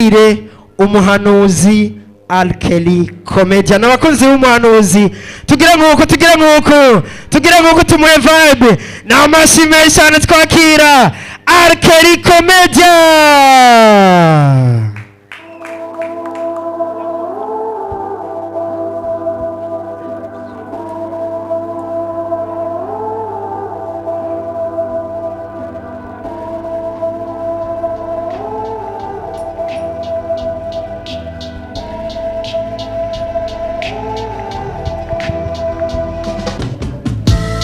Twakire umuhanuzi Alkeli Comedian. Abakunzi b'umuhanuzi, tugire nk'uko, tugire nk'uko, tugire nk'uko, tumuhe vibe n'amashyi menshi cyane. Twakira Alkeli Comedian.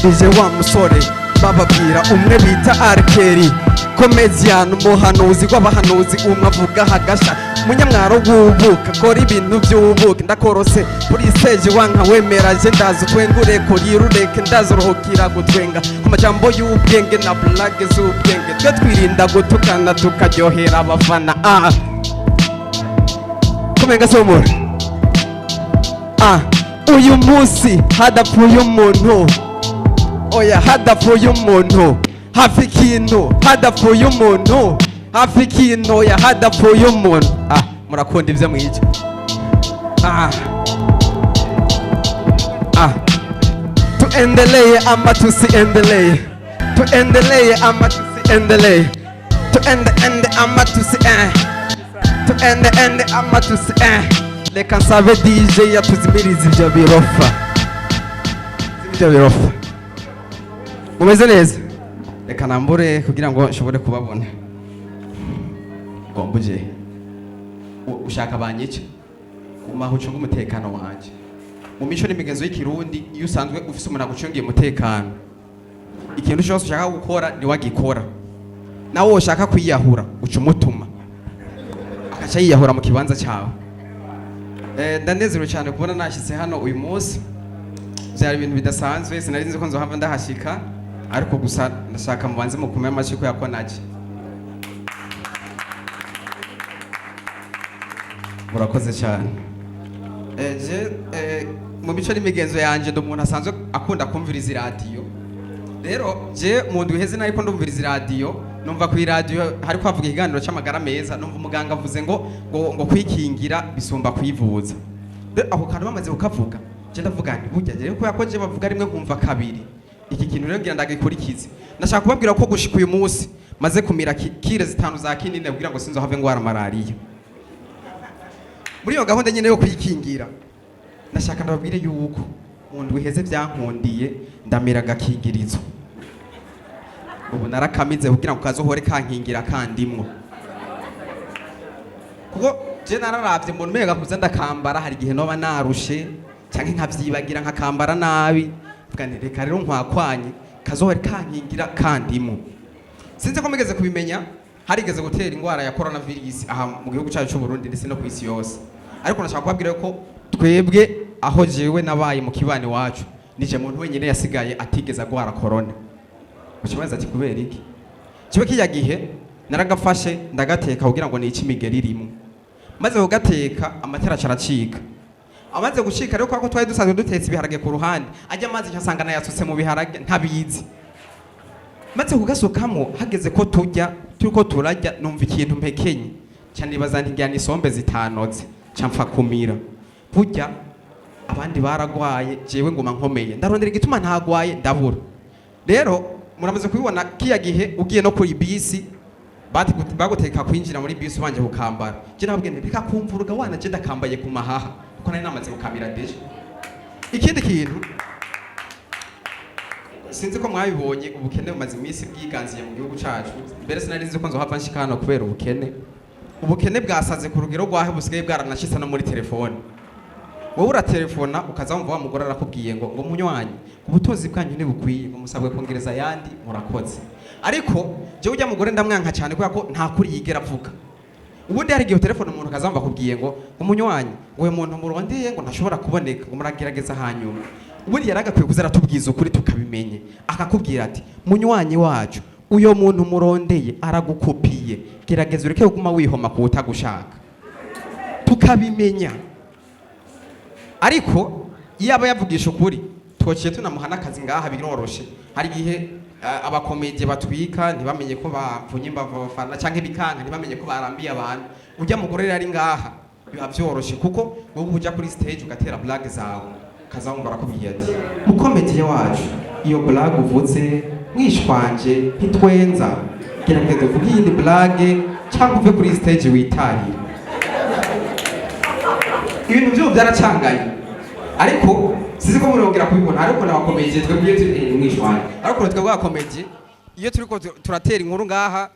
Nije wa musore bababwira, umwe bita Arkeri Comedian, umuhanuzi w'abahanuzi, umwe avuga hagasha, munyamwaro w'ubuka, kora ibintu by'ubuka. Ndakorose kuri stage, wanka wemeraje, ndaza utwengure kurirureke, ndaza uruhukira gutwenga ku majambo y'ubwenge na blague z'ubwenge. Twe twirinda gutukana, tukaryohera abafana. Ah, kumenga somura. Ah, uyu munsi hadapfuye umuntu, oya, hadapfuye umuntu hafi ikintu, hadapfuye umuntu hafi ikintu, oya, hadapfuye umuntu. Ah, murakunda ibyo mwica. Ah, ah, tuendelee ama tusiendelee? Tuendelee ama tusiendelee? Tuende ende ama tusi eh, tuende ende ama tusi eh. Reka nsabe DJ yatuzimiriza ibyo birofa, ibyo birofa. Mumeze neza? Reka nambure kugira ngo nshobore kubabona. Gombuje ushaka banyice kumaho, ucunga umutekano wanje. Mu mico n'imigenzo y'Ikirundi, iyo usanzwe ufise umuntu agucungiye umutekano, ikintu cyose ushaka gukora niwagikora. Nawe woshaka kwiyahura, uca umutuma akaca yiyahura mu kibanza cyawe. Ndanezerewe cyane kubona nashyitse hano uyu munsi. Byari ibintu bidasanzwe, sinari nzi ko nzohava ndahashyika, ariko gusa ndashaka mubanze mukume amashyi kubera ko naje. Murakoze cyane. Je mu mico n'imigenzo yanjye ndi umuntu asanzwe akunda kumviriza iradiyo. Rero je mu ndwi iheze nariko ndumviriza iradiyo, numva ku iradiyo hariko havuga ikiganiro c'amagara meza, numva umuganga avuze ngo kwikingira bisumba kwivuza. Rero ako kantu bamaze kukavuga, je ndavuga nti burya rero kubera ko je bavuga rimwe nkumva kabiri, iki kintu rero ngira ndagikurikize. Ndashaka kubabwira ko gushika uyu munsi maze kumira kire 5 za kinini kugira ngo sinzohave ngwara malariya. Muri iyo gahunda nyene yo kwikingira, ndashaka ndababwire yuko mu ndwi iheze byankundiye ndamira agakingirizo. Ubu narakamize kugira ngo kazohore kankingira kandimwo, kuko je nararavye mbona umenga kuza ndakambara hari igihe noba narushe canke nkavyibagira nkakambara nabi. Mvuga nti reka rero nkwakwanye kazohore kankingira kandimwo. Sinzi ko mugeze kubimenya, harigeze gutera ingwara ya coronavirus aha mu gihugu cyacu cy'u Burundi ndetse no ku isi yose, ariko nashaka kubabwira ko twebwe aho jewe nabaye mu kibani wacu, nije muntu wenyine yasigaye atigeze agwara corona. Ukibaza ati kubera iki? Kibe kijya gihe naragafashe ndagateka kugira ngo nice imigeri irimo. Maze kugateka, amatara acaracika. Amaze gucika rero, kubera ko twari dusanzwe dutetse ibiharage ku ruhande, ajya amazi nsanga nayasutse mu biharage ntabizi. Maze kugasukamo, hageze ko turya, turiko turarya, numva ikintu mpekenye, ca nibaza nti ngira ni isombe zitanoze, ca mpfa kumira. Burya abandi baragwaye, jewe nguma nkomeye. Ndarondera igituma ntagwaye, ndabura. Rero muramaze kubibona, kiya gihe ugiye no kuri bisi baguteka kwinjira muri bisi ubanje kukambara. Je nababwiye nti reka kumvuruga wana, je ndakambaye ku mahaha kuko nari namaze gukamira déjà. Ikindi kintu, sinzi ko mwabibonye, ubukene bumaze iminsi bwiganziye mu gihugu cacu. Mbere sinari nzi ko nzohava nshika hano kubera ubukene. Ubukene bwasaze ku rugero rwahe busigaye bwaranashitse no muri telefone. Wowe uratelefona ukaza wumva wa mugore arakubwiye ngo munywanyi, ubutunzi bwanyu ntibukwiye, ngo musabwe kongereza ayandi, murakoze. Ariko jewe ujya mugore ndamwanka cyane kubera ko nta kuri yigera avuga. Ubundi hari igihe utelefone umuntu akaza wumva akubwiye ngo umunywanyi, ngo uyu muntu murondeye ngo ntashobora kuboneka, ngo muragerageza hanyuma. Ubundi yari agakwiye kuza aratubwiza ukuri tukabimenye, akakubwira ati munywanyi wacu, uyo muntu murondeye aragukopiye, gerageza ureke kuguma wihoma ku utagushaka, tukabimenya. Ariko iyo aba yavugisha ukuri, twociye tunamuha n'akazi ngaha biroroshe. Hari igihe Abakomedie batwika ntibamenye ko bavunye imbavu abafana, canke bikanka ntibamenye ko barambiye abantu. Ujya mugore rero ari ngaha biba vyoroshe, kuko wowe uja kuri stage ugatera blague zawe, kazamumva arakubwiye ati: "Mukomediye wacu, iyo blague uvuze mwishwanje ntitwenza, gerageza uvuge iyindi blague cyangwa uve kuri stage witahire." Ibintu by'ubu byaracanganye, ariko sizi ko murongera kubibona. Ariko nabakomeje, twebwe iyo turi mwishwanje, ariko twebwe abakomeje iyo turiko turatera inkuru ngaha,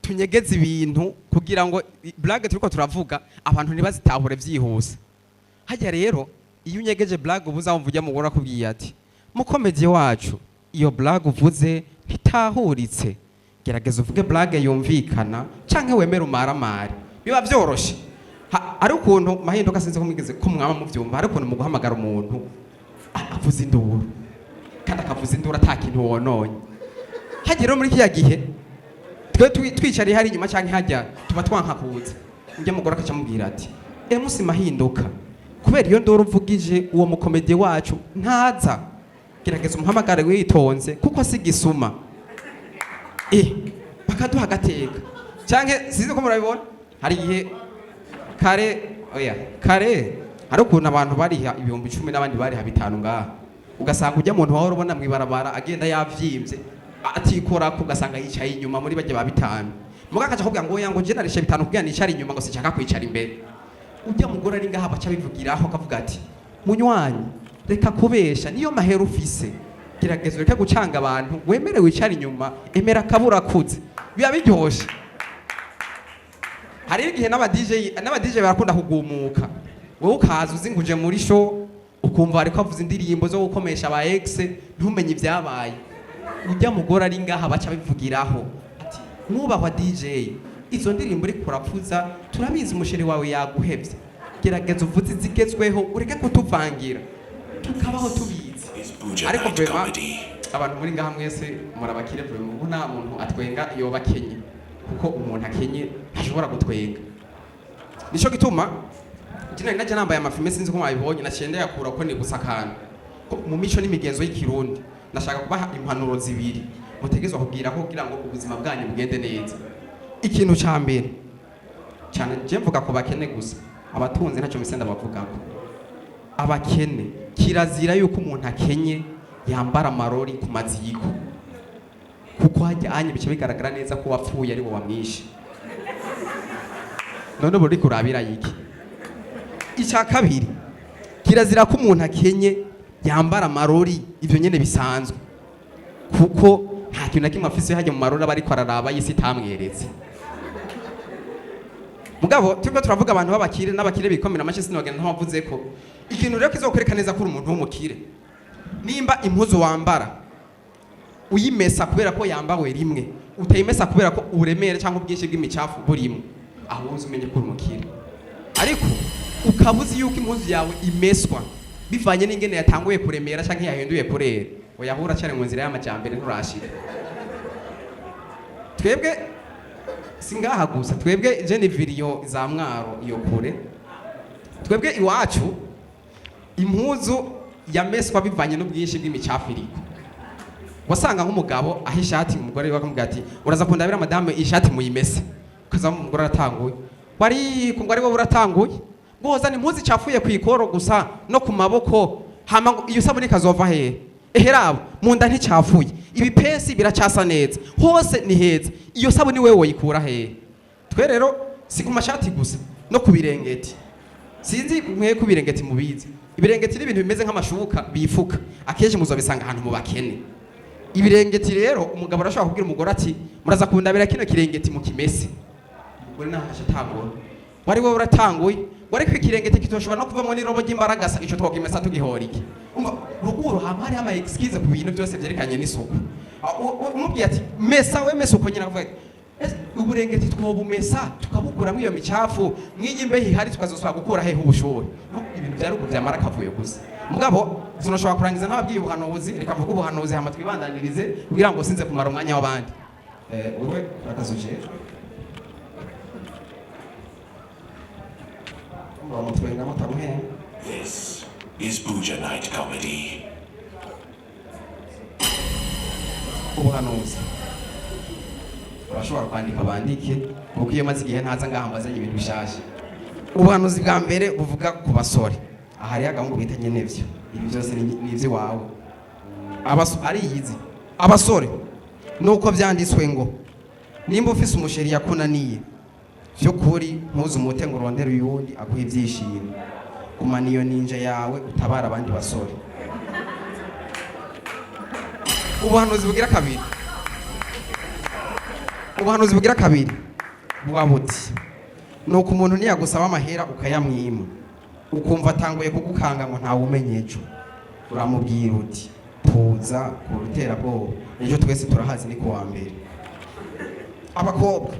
tunyegeze ibintu kugira ngo blague turiko turavuga abantu ntibazitahure vyihuse. Hajya rero iyo unyegeje blague, ubuza wumva ujya mugore akubwiye ati: "Mukomedi wacu, iyo blague uvuze ntitahuritse, gerageza uvuge blague yumvikana canke wemere umaramare." Biba vyoroshe. Hari ukuntu mahinduka, sinzi ko mwigeze ko mwaba muvyumva, hari ukuntu mu guhamagara umuntu avuza induru, kandi akavuza induru ata kintu wononye. Hajya rero muri kiriya gihe twe twicariye hari inyuma canke hajya tuba twanka kuza, ujya mugore akaca amubwira ati: "Musi mahinduka, kubera iyo nduru uvugije uwo mukomedi wacu ntaza, gerageza umuhamagare witonze kuko si gisuma." Bakaduha agateka, canke sinzi ko murabibona. Hari igihe kare, oya, kare hari ukuntu abantu bariha 10,000 n'abandi bariha 5 ngaha, ugasanga ujya muntu wahora ubona mw'ibarabara agenda yavyimbye atikorako, ugasanga yicaye inyuma muri bajya ba 5, muga akaca akubwira ngo: "Oya," ngo: "je narishe 5 kugira nicare inyuma," ngo: "sinshaka kwicara imbere." Ujya mugore ari ngaha baca bivugiraho, akavuga ati: "Munywanyi, reka kubesha, niyo mahera ufise, gerageza ureke gucanga abantu, wemere wicare inyuma, emera akabura kuze." Biba biryoshe. Hari igihe n'aba DJ barakunda kugumuka, wowe ukaza uzi ngo uje muri show, ukumva ariko avuza indirimbo zo gukomesha aba ex, ntumenye ibyabaye. Ujya mugore ari ngaha baca bivugiraho ati: "Mwubahwa DJ, izo ndirimbo uriko uravuza turabizi, umusheri wawe yaguhevye, gerageza uvuze izigezweho ureke kutuvangira." Tukabaho tubizi. Is Buja Ariko Night vraiment, Comedy. abantu muri ngaha mwese murabakire vraiment, ubu nta muntu atwenga yoba akenye, kuko umuntu akenye ntashobora gutwenga. Nico gituma jina naje nambaye amafime, sinzi ko mwabibonye, naciye ndayakura ko ni gusa akantu ko mu mico n'imigenzo y'Ikirundi. Ndashaka kubaha impanuro zibiri mutegerezwa kubwira ko kugira ngo ubuzima bwanyu bugende neza. Ikintu ca mbere cyane, je mvuga ku bakene gusa, abatunzi ntacyo mise ndabavugako. Abakene, kirazira yuko umuntu akenye yambara amarori ku maziko, kuko hajyanye bice bigaragara neza ko wapfuye ari wo wamwishe. None ubu uriko urabira iki? Icya kabiri, kirazira ko umuntu akenye yambara amarori, ivyo nyene bisanzwe, kuko nta kintu na kimwe afise hajya mu marori aba ariko araraba y'isi itamweretse. Mugabo turiko turavuga abantu b'abakire n'abakire bikomera amashyi, sinogenda ntabavuze ko ikintu rero kizokwereka neza ko uri umuntu w'umukire, nimba impuzu wambara uyimesa kubera ko yambawe rimwe, utayimesa kubera ko uburemere cyangwa ubwinshi bw'imicafu burimo, aho uzi umenye ko uri umukire. Ariko ukaba uzi yuko impuzu yawe imeswa bivanye n'ingene yatanguye kuremera cyangwa yahinduye kurera, oya, ahura cyane mu nzira y'amajyambere nturashira. Twebwe si ngaha gusa, twebwe Geneville iyo za Mwaro iyo kure, twebwe iwacu impuzu yameswa bivanye n'ubwinshi bw'imicafu iriko. Wasanga nk'umugabo aho ishati umugore we akamubwira ati: "Uraza kundabira madame ishati muyimese." Ukaza umugore aratanguye, wari ngo ari wowe uratanguye, ngo wozana impuzu icafuye ku ikoro gusa no ku maboko, hama ngo iyo sabuni ikazova hehe? Ehe, raba mu nda nticafuye, ibipesi biracasa neza, hose ni heza, iyo sabuni wewe woyikura hehe? Twe rero si ku mashati gusa, no ku birengeti. Sinzi mwe ku birengeti mubizi. Ibirengeti ni ibintu bimeze nk'amashuka bifuka, akenshi muzobisanga ahantu mu bakene. Ibirengeti rero, umugabo arashobora kubwira umugore ati: "Muraza kundabira kino kirengeti mu kimese." Umugore naho akaca atangura: "Wari wowe uratanguye, ngo ariko ikirengeti kitoshobora no kuvamwo n'irobo ry'imbaragasa, ico twokimesa tugihora iki?" Umva ruguru hama hariho ama excuse ku bintu byose vyerekanye n'isuku. Umubwiye ati: "Mesa we, mesa uko nyine," akavuga ati: "Ese uburengeti twobumesa tukabukuramo iyo micafu, mw'iyi mbeho ihari tukazosubira gukura hehe ubushuhe?" No, ibintu vya ruguru vyamara akavuyo gusa. Mugabo sinashobora kurangiza ntababwiye ubuhanuzi. Reka mvuge ubuhanuzi hama twibandanirize kugira ngo sinze kumara umwanya w'abandi. Wewe urakazuje mutwenga mutamuhemba. This is Buja Night Comedy. Ubuhanuzi, abashobora kwandika bandike, kuko iyo maze igihe ntaza ngaha mbazanye ibintu bishasha. Ubuhanuzi bwa mbere buvuga ku basore. Aha hariho agahungu bita nyenevyo. Ibi byose ni iby'iwawe. Ariyizi. Abasore, nuko vyanditswe ngo nimba ufise umu chéri yakunaniye vy'ukuri, ntuze umute ngo urondere uyundi aguha ivyishimo. Gumana iyo ninja yawe, utabara abandi basore. Ubuhanuzi bugira kabiri, ubuhanuzi bugira kabiri buba buti: nuko umuntu niyagusaba amahera ukayamwima, ukumva atanguye kugukanga ngo ntawe umenye ejo, uramubwira uti: "Tuza ku ruterabwoba, ejo twese turahazi ni kuwa mbere." Abakobwa,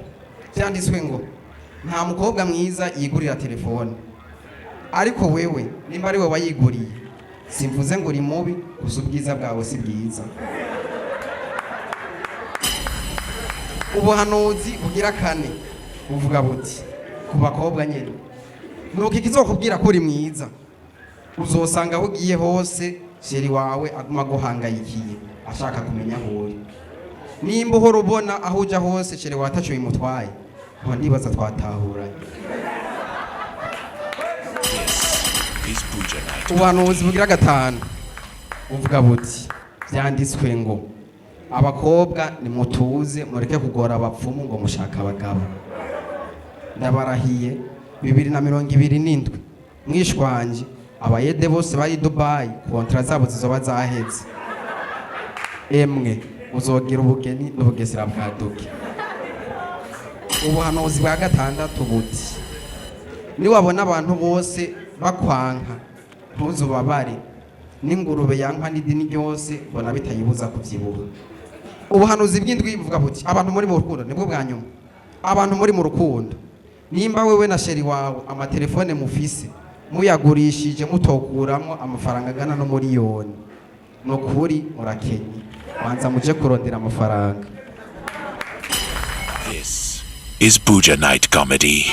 byanditswe ngo nta mukobwa mwiza yigurira telefone, ariko wewe nimba ari we wayiguriye, simvuze ngo uri mubi, gusa ubwiza bwawe si bwiza. Ubuhanuzi bugira kane buvuga buti, ku bakobwa nyine: nuko ikizokubwira ko uri mwiza, uzosanga aho ugiye hose chéri wawe aguma aguhangayikiye, ashaka kumenya aho uri. Nimba uhora ubona aho uja hose chéri wawe ataco bimutwaye, nkaba ndibaza twatahuranye. Is Buja Night. Ubuhanuzi bugira gatanu buvuga buti: byanditswe ngo abakobwa nimutuze, mureke kugora abapfumu ngo mushaka abagabo. Ndabarahiye, 2027 mwishwanje, abayede bose bari Dubai contrat zabo zizoba zaheze. Emwe, uzogira ubugeni n'ubugesera bwaduke. Ubuhanuzi bwa gatandatu buti: niwabona abantu bose bakwanka, ntuzubabare. N'ingurube yankwa n'idini ryose, mbona bitayibuza kubyibuha. Ubuhanuzi bw'indwi buvuga buti: abantu muri mu rukundo, nibwo bwa nyuma, abantu muri mu rukundo, nimba wewe na chéri wawe amatelefone mufise muyagurishije mutokuramwo amafaranga angana no miliyoni, ni ukuri murakenye, banza muje kurondera amafaranga. This is Buja Night Comedy.